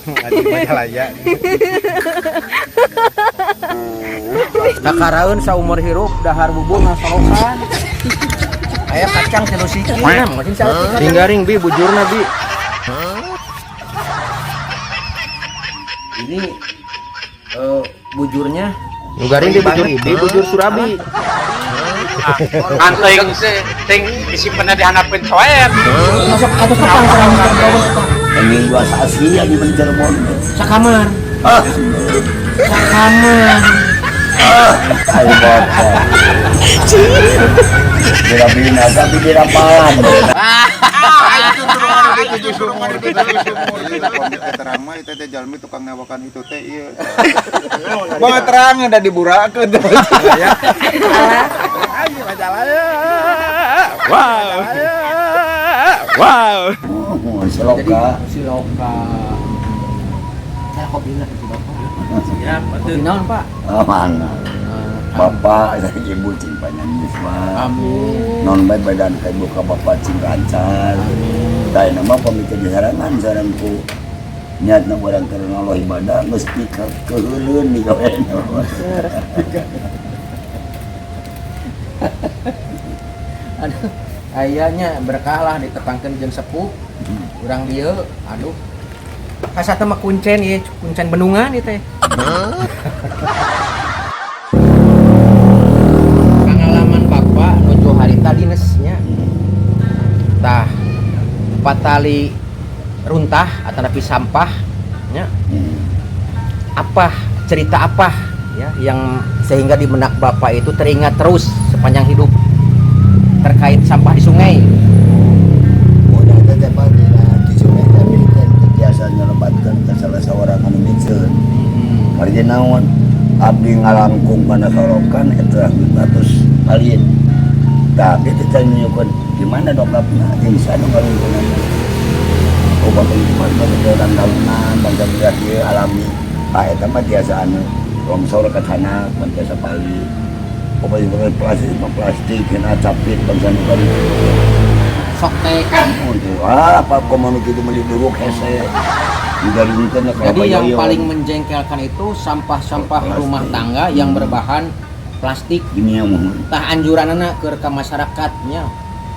Ngaji Majalaya. Kakaraeun saumur hirup dahar bubur ngasolokan. Aya kacang tilu siki nah, masih saeutik. Tinggaring bi bujurna bi. Ini bujurnya Nu garing di bujur ibi, bujur surabi. Kan teuing ting disimpenna di handapeun coet. Masuk atas petang sareng Anjing gua sasi aja di Cirebon. sakamar. Ah, Sakamar. ayo bapak. Tidak bina tapi tidak palan. Terang mah itu teh jalmi tukang ngewakan itu teh ieu. Banget terang ada diburakeun teh. Wow. Wow. Oh, Siloka. Siloka. Nah, kopi lah siloka. Siap, kopi naon, Pak? Ah, mana? Bapak saya ibu cing panjang yuswa. Amin. Non bae badan ka ibu ka bapak cing lancar. Tah nama pamit di sarangan sarangku. Niatna urang keur Allah ibadah geus pika keuheuleun di gawe. Aduh, ayahnya berkah lah ditepangkeun jeung sepuh. Urang dieu, aduh. Kasatna mah kuncen ieu, kuncen bendungan ieu teh. Pengalaman Bapak nuju harita dinesnya. Tah, patali runtah atau napi sampah nya. Apa cerita apa ya yang sehingga di benak Bapak itu teringat terus sepanjang hidup terkait sampah di sungai? Udah teh Pak di sungai tapi teh biasa nyelebatkeun ka salah seorang anu miceun. Margi naon abdi ngalangkung kana sorokan eta ratus alien. Tapi teh nyukeun gimana dokapna jeung sanu ngalungkungan. Oh bapak itu mah bangsa orang daunan, bangsa budak ieu alami. Ah eta mah biasa anu longsor ka tanah, bangsa pali. Oh bapak plastik, plastik kena capit bangsa nu kali. Sok teh. Ah, apa komo nu kitu mah diduruk hese. Jadi yang paling menjengkelkan itu sampah-sampah rumah tangga yang berbahan plastik. Ini yang mohon. Tah anjuranana keur ka masyarakatnya,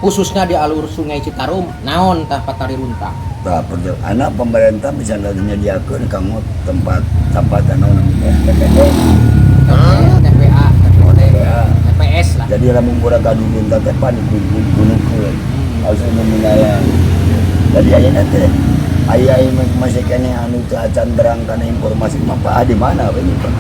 khususnya di alur Sungai Citarum, naon tah patali runtah. Tah anak pemerintah bisa menyediakan kamu tempat sampah tanah namanya TPD, TPA, TPT, TPS lah. Jadi lamun urang gaduh runtah teh pan digunukeun. Harus menilai. Jadi ayeuna teh aya masih keneh anu teu acan berang kana informasi mah Pak di mana we nyimpen.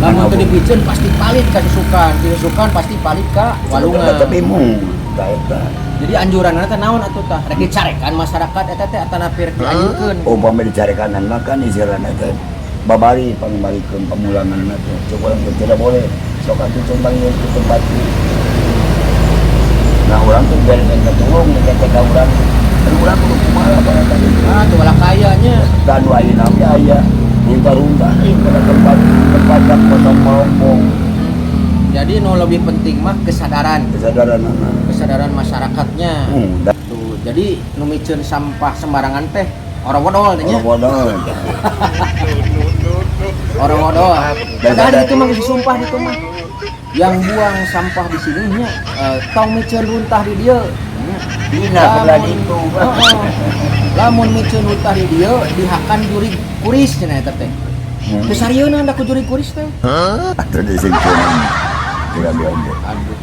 Lamun teu dipiceun pasti palit ka susukan, di susukan pasti palit ka walungan. Tapi mung tah eta. Jadi anjuranna teh naon atuh tah? Rek dicarekan masyarakat eta teh atanapi rek dianjurkeun. Upami dicarekan mah kan istilahna teh babari pangbalikeun pamulanganna teh. Cuk urang teh tidak boleh sok atuh cumbang ieu ke tempat ieu. Nah urang tuh biar teh tulung teh ka urang. Urang kudu kumaha barang tadi. Ah, tuh wala kayanya. Dan nu ayeuna ge aya runtah-runtah ieu kana tempat tempat kosong melompong. Jadi nu lebih penting mah kesadaran. Kesadaran anak. Kesadaran masyarakatnya. Tuh, jadi nu miceun sampah sembarangan teh orang bodol teh nya. Orang bodol. Orang bodol. Padahal itu mah geus disumpah itu mah. Yang buang sampah di sini nya tong miceun runtah di dieu. Dina belah itu. Lamun miceun runtah di dieu dihakan jurig kuris cenah eta teh. Teu sarieuna da ku jurig kuris teh. Atuh disingkeun. Tidak diombe. Aduh.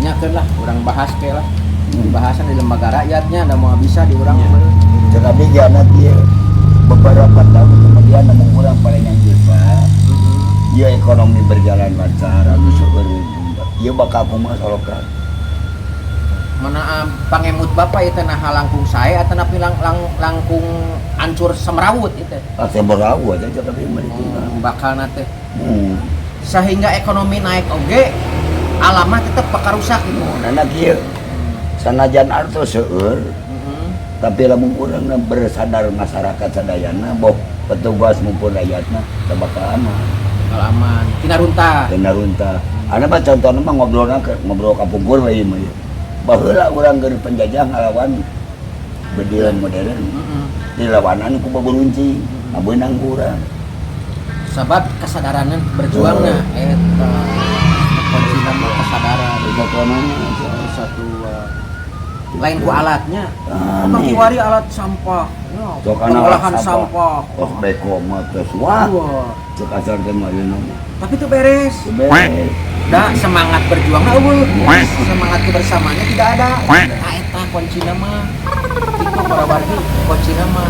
Nya keun lah urang bahas ke lah. Dibahasan di lembaga rakyatnya da moal bisa di urang mah. Cek abdi ge anak ieu beberapa tahun kemudian namun urang paling yang bisa. Ieu ekonomi berjalan lancar anu seueur. Ieu bakal kumaha solokan. Mana pangemut bapak ieu teh nah langkung sae atanapi langkung ancur semrawut ieu teh. Ah semrawut aja cek abdi mah ditu. Bakalna teh. Sehingga ekonomi naik oge alamah tetep bakal rusak gitu. Nah kieu sanajan artos seueur tapi lamun urang bersadar masyarakat sadayana boh petugas maupun rakyatna teu bakal aman. Bakal aman. Tina runtah. Tina runtah. Anu mah contohna mah ngobrolna ngobrol ka pungkur we ieu mah. Baheula urang keur penjajah ngalawan bedilan modern. Dilawanan ku baburuncing, ngabeunang ku urang. Sabab kesadaranna berjuangna eta kuncina mah kesadaran. Pokona Satu lain ku alatnya. Ah, Apa nih. Kiwari alat sampah. Ya, Sok kana pengolahan sampah. Tos beko mah tos wah. Wah. Cek asal teh mah ieu mah. Tapi itu beres. Teu beres. Da semangat berjuang euweuh. Semangat kebersamaannya tidak ada. Nah, eta kuncina mah. Itu para wargi kuncina mah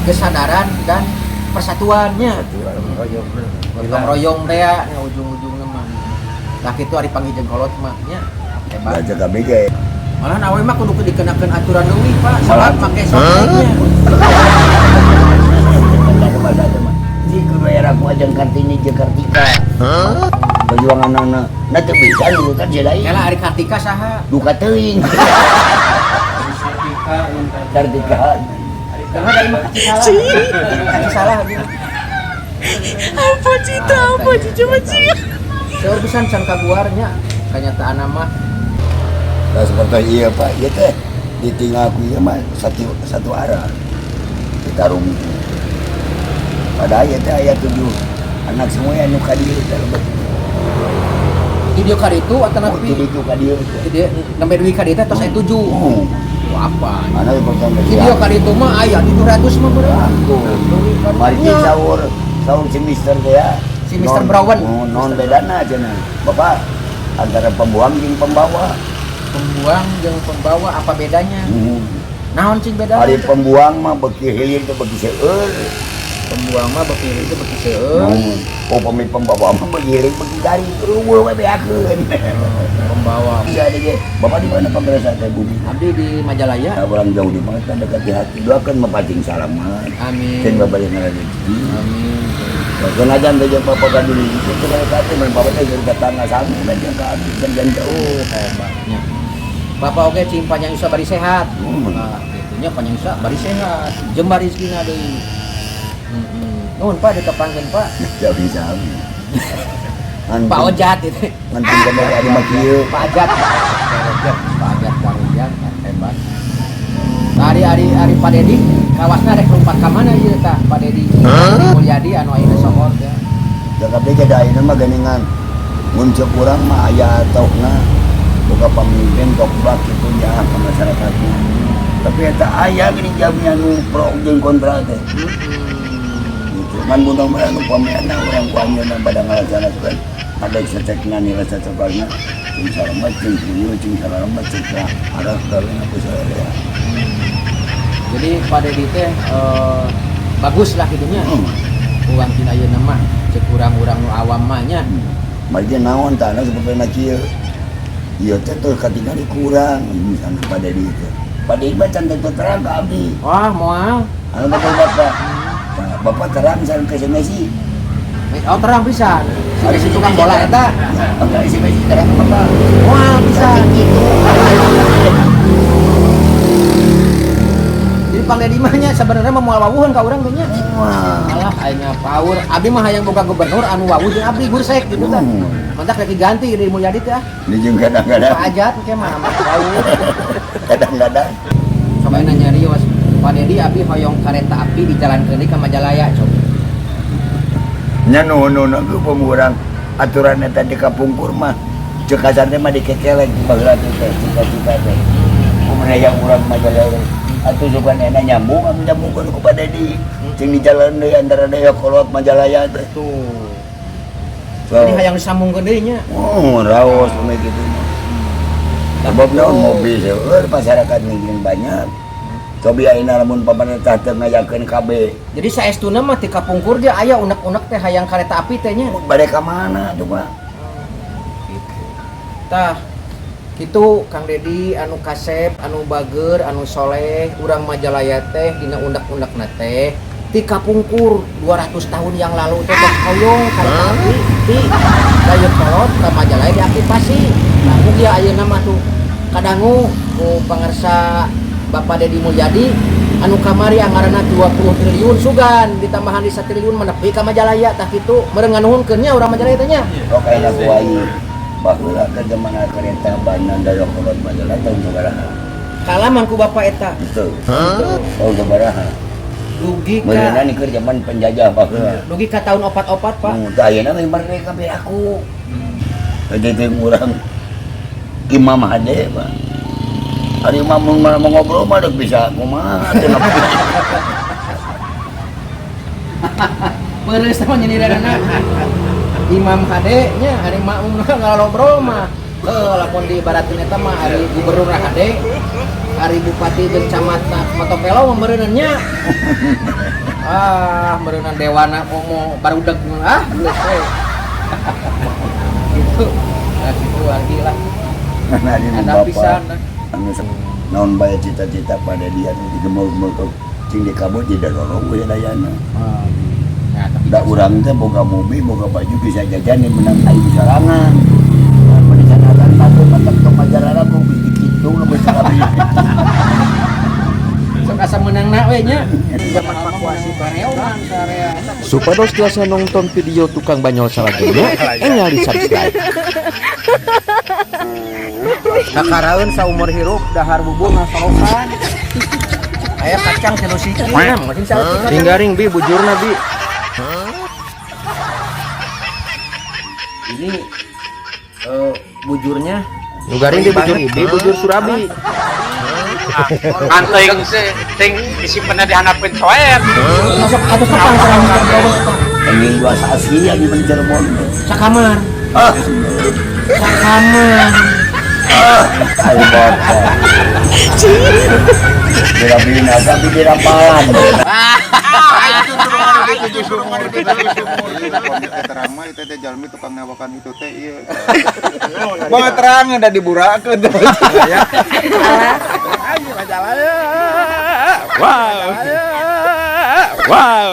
kesadaran dan persatuannya. Gotong royong teh ya nya ujung-ujungna mah. Tah kitu ari panggih jeung kolot mah nya. Hebat. Baca kabeh ge. Malahan awe mah kudu dikenakeun aturan leuwih, Pak. Sabab Malah. make sosmednya. Di kudu era ku ajeng Kartini jeung Kartika. Perjuangan anak. Nah teu bisa nurutan si lain. Kela ari Kartika saha? Duka teuing. Kartika. Karena dari mah kaci salah. Kaci salah gitu. Apa cita, apa cita, coba cita. Seueur pisan can kaguarnya kanyataan mah. Nah, seperti iya Pak, iya teh ditinggal ku ieu mah satu satu arah. Ditarung. Padahal ieu teh aya 7 anak semua anu ka dieu teh lebet. Di dieu ka ditu Oh, atanapi di ditu ka dieu teh. di dieu nembe dugi ka dieu teh tos aya 7. Oh, Wah, apa? mana pertama Di dieu ka ditu mah aya 700 mah beurang. Aku. Mari saur saur si Mister teh ya. Si Mister Brown. Oh, non bedana cenah. Bapak antara pembuang jeung pembawa. Pembuang jeung pembawa apa bedanya? Naon cing bedana? Ari pembuang mah beuki hilir teh beuki seueur. Pembuang mah beuki hilir teh beuki seueur. Oh, pemi pembawa mah beuki hilir beuki garing. Eueuh we beakeun. Pembawa. Iya ada ge. Bapak di mana pamirsa teh bumi? Abdi di Majalaya. Nah, orang jauh di mana dekat di hati. Doakan mapacing salamat. Amin. Cing bapak yang rezeki. Amin. Senajan teh jeung bapak ka dulu itu teh kata mun bapak teh jeung tetangga sami dan jeung ka abdi dan jauh. Hebatnya. Bapak oge cing panjang usia bari sehat. Nah, gitunya panjang usia bari sehat. Jembar rezekina deui. Heeh. Nuhun Pak ditepangkeun Pak. Jauh sami. Pak Ojat itu. Ngantung ka bapak di mah kieu. Pak Ajat. Pak Ajat Karujang hebat. Ari ari ari Pak Dedi kawasna rek lompat ka mana ieu tah Pak Dedi? Mulyadi anu ayeuna sohor teh. Da kabeh ge da ayeuna mah geuningan. Mun ceuk urang mah aya atokna boga pamimpin goblok kitu nyaah ka masyarakatna. Tapi eta aya geuning jami anu pro jeung kontra teh. Gitu. Ngan mun mah anu pamena urang ku anjeunna pada ngalaksanakeun. Ada cecekna nilai cecekna cing salamet cing puyuh cing salamet cing arah gawe aku saya. Jadi Pak Dedi teh bagus lah gitunya. Uang tina ayeuna mah ceuk urang-urang nu awam mah nya. Margi naon tanah seperti kieu. Ieu teh tuh katingali kurang misalnya Pak Dedi teh. Pak Dedi mah can tentu terang ka abdi. Wah, moal. Anu betul Bapak. Nah, Bapak terang sareng ke si Messi. Oh, terang pisan. Si Messi tukang bola eta. Enggak, si Messi terang Bapak. Moal pisan. Gitu. Jadi Pak Dedi mah nya sebenarnya mah moal wawuheun ka urang teh nya. Wah. Alah aing power. Abdi mah hayang boga gubernur anu wawuh jeung abdi gursek gitu tah. Mantak rek diganti di Mulyadi teh ah. Ini jeung kadang-kadang. Pak Ajat ke mah wawuh. Kadang-kadang. Sok ayeuna nyarios. Pak Dedi abdi hoyong kareta api dijalankeun deui ka Majalaya coba. Nya nuhun-nuhun ku pemurang aturan eta di kapungkur mah ceuk kasar teh mah dikekelek baheula teh cita-cita teh. Kumaha yang urang Majalaya atuh sugan enak nyambung anu nyambungkeun ku Pak Dedi. Cing di jalan deui antara Dayeuhkolot Majalaya teh. Tuh. So. Jadi hayang disambungkeun deui nya. Oh, raos pemain gitu mah. Sebab naon mobil seueur masyarakat mungkin banyak. Cobi ayeuna lamun pemerintah teu ngayakeun KB. Jadi saestuna mah ti kapungkur ge aya unek-unek teh hayang kareta api teh nya. Bade ka mana tuh, Pak? Gitu. Tah, kitu Kang Dedi anu kasep, anu bager, anu soleh, urang Majalaya teh dina undak-undakna teh ti kapungkur 200 tahun yang lalu teh tos hoyong kareta api ti Dayeuhkolot ka Majalaya diaktifasi. Nah, mugia ayeuna mah tuh kadangu ku pangarsa Bapak Dedi Mulyadi anu kamari anggaranna 20 triliun sugan ditambahan di 1 triliun menepi ka Majalaya tah kitu meureun nganuhunkeun nya urang Majalaya teh nya. Oh, kayaknya ku aing baheula ke zaman kereta Bandung Dayeuhkolot Majalaya tahun sabaraha? Kalaman ku bapak eta. Betul. Tahun sabaraha? Dugi ka Meureunna keur zaman penjajah baheula. Dugi ka tahun 44, Pak. Tah ayeuna mah merdeka be aku. Jadi teh urang Imam Hade, Pak. Ari imam mun mau ngobrol mah deuk bisa kumaha atuh. Peureus mah nyindirana. Imam Hade nya ari makmum ngalobrol mah. Heuh, lamun diibaratkeun eta mah ari gubernur Hade, ari bupati jeung camatna Motopelo mah meureunna nya. Ah, meureunna dewana komo barudeg ah geus we. Gitu. Nah, kitu wargi lah. Nah, di Ada pisan. Anu naon bae cita-cita pada dia digemol-gemol cing dikabut di dorong we dayana. Nah, tapi Da urang teh boga mobil, boga baju bisa jajan yang menang aing sorangan. Mun disanatan batu matak tong majarana ku bisi kitu lebih sekali. Sok asa meunangna we nya. Zaman evakuasi bareogan sarea. Supados tiasa nonton video tukang banyol salajengna, enggal di subscribe. Kakaraeun saumur hirup dahar bubur ngasolokan. Aya kacang tilu siki. Tinggaring bi bujurna bi. Ini bujurnya Nu garing di bujur ibi bujur surabi. Kan teuing ting disimpenna di handapeun coet. Masuk atas apa Anjing dua sasi anjing di Cirebon. Sakamar. Ah, Sakamar. ayo bapak. Bira-bira tapi dirapalan. Terang mah itu teh jalmi tukang ngewakan itu teh ieu. Bawa terang udah diburakeun. Wow. Wow.